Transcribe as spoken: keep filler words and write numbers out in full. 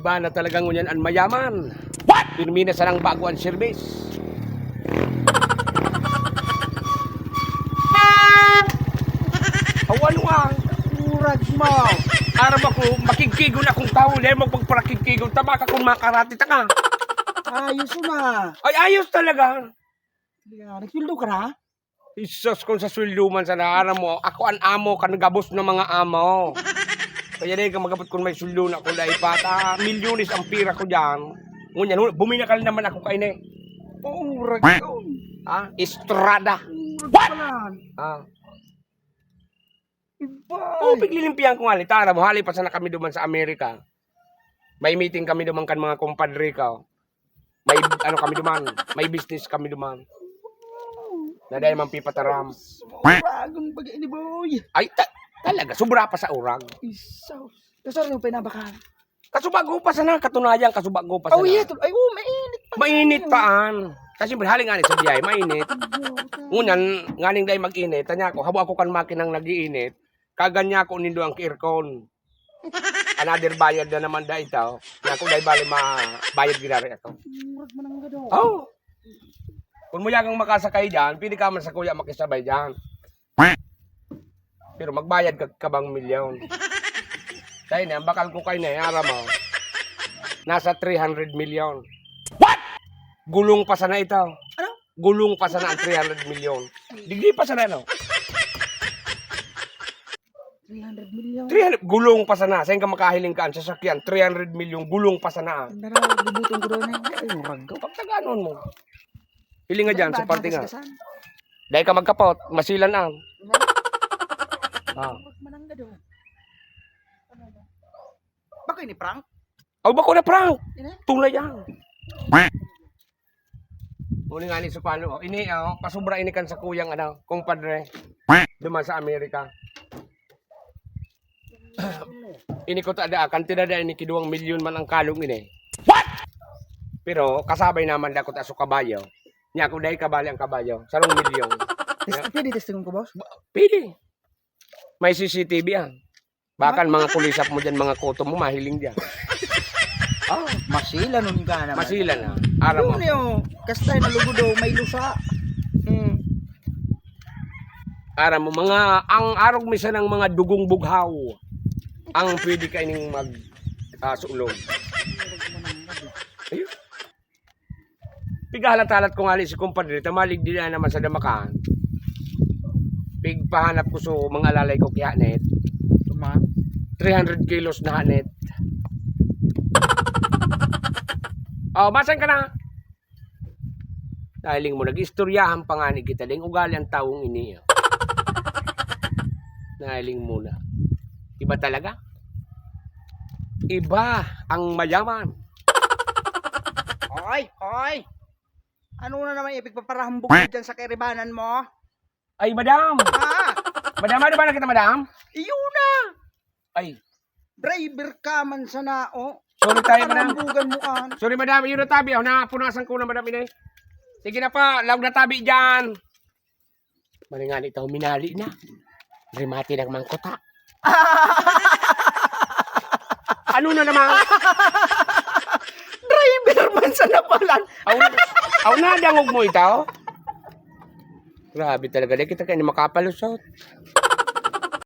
Iba na talaga ngunyan an mayaman. Pirmi na sanang bago an serbis. Awan wa. Urag mo. Aram ako, makigkigon akong tawo, dahil magpagparakigkigon, tabaka kung makarati ta ka. Ayos na. Ay, ayos talaga. Sige, nagsweldo ka na? Isos, kung sa sweldo man sana, aram mo, ako an amo, kan gabos na mga amo. Kaya dai ka magabot kung may sweldo na, kung dai pa, ta, milyones ang pira ko dyan. Ngunyan, hu-, buminakal naman ako kaini. Oo, urag yun. Ha? Estrada. Urag pala. Ah. Ibay. Oo, piglilimpihan ko nga, litara mo, hali pa sana kami duman sa Amerika. May meeting kami duman kan mga kumpadre ko. May, ano kami duman, may business kami duman. Na dahil man pipataram. Urag ang pag-ini, boy. Ay, ta-, talaga, sobra pa sa urag. Isaw. Kasar yung pinabakan. Kasubago pa sana, katunayan, kasubago pa sana. Oh, yeah, tol. Ay, oh, mainit pa. Mainit pa, an. Kasi hali nga ni sa biyay, mainit. Ngunyan, nganing dai mag-init, tanya ko, habo ako kan makinang nag-iinit, kaganya ko nindo ang aircon. Another bayad na naman da ito. Nga ko dai bali ma-, bayad ginari ako. Murag mananggad, oh. Oh. Kung muyagang makasakay dyan, pwede ka man sa kuya makisabay dyan. Pero magbayad ka, ka bang milyon? Kaya na, ang bakal ko kayo na, aram mo. Nasa three hundred million. What? Gulong pa sana ito. Ano? Gulong pa sana ang three hundred million. Digdi pa sana, no? Three hundred million. Three hundred, gulong pa sana. Saan ka makahiling ka ang sasakyan? Three hundred million, gulong pa sana. Ang daraw, gubutong ko daw na yun. Ay, murag ka. Pagtaganon mo. Hiling nga dyan, sa parte nga. Dahil ka magkapot, masilan ang. Ah. Mananggad, oh. Bako ini prank? Aw, bako na prank. Ini? Tunay yan. Uli nga ni Supano, oh. Ini, oh, pasubra ini kan sa kuyang, ano, kumpadre. Duman sa Amerika. Ini ko ta da, kantidad na ini, kiduwang milyon man ang kalong ini. What? Pero kasabay naman da ko ta sa kabayo. Nya ako dahil kabali ang kabayo, sarong milyon. Tes-, pwede testingon ko, boss? Pwede. May C C T V, ah. Bakan mga kulisap mo dyan, mga kutom mo, mahiling dyan. Ah, masilanon ka naman. Masilan na. Aram mo. Yun yun. Kastay na lugod, oh, may lusa. Hmm. Aram mo, mga, ang arog mi sanang mga dugong bughaw ang pwede kaining mag, ah, sulog. Ayun. Pighahalat-halat ko nga ni si kumpadre, tamalig di na naman sa damakan. Pigpahanap ko so mga alalay ko kaya net. Tuma? Three hundred kilos na net. Oh, masan ka na? Nahiling mo, nag-istoryahan pa nga ni kita, ding ugali ang tawong ini, oh. Nahiling mo na. Iba talaga. Iba ang mayaman. Hoy, hoy! Ano na naman ipigpaparahambog mo dyan sa kairibanan mo? Ay, madam! Ah! Madam, ano ba na kita, madam? Iyo na! Ay. Driver ka man sana, oh. Sorry tayo, madam. Parambugan mo, ah. Sorry, madam. Iyo na tabi. Oh, napunasan ko na, madam, ini. Sige na pa. Laog na tabi dyan. Maringani tayo, minali na. Remate ng mangkota. Ano na naman? Driver man sana pala. Aw, aw, nadangog mo ito? Grabe talaga. Di kita kayo makapalusot.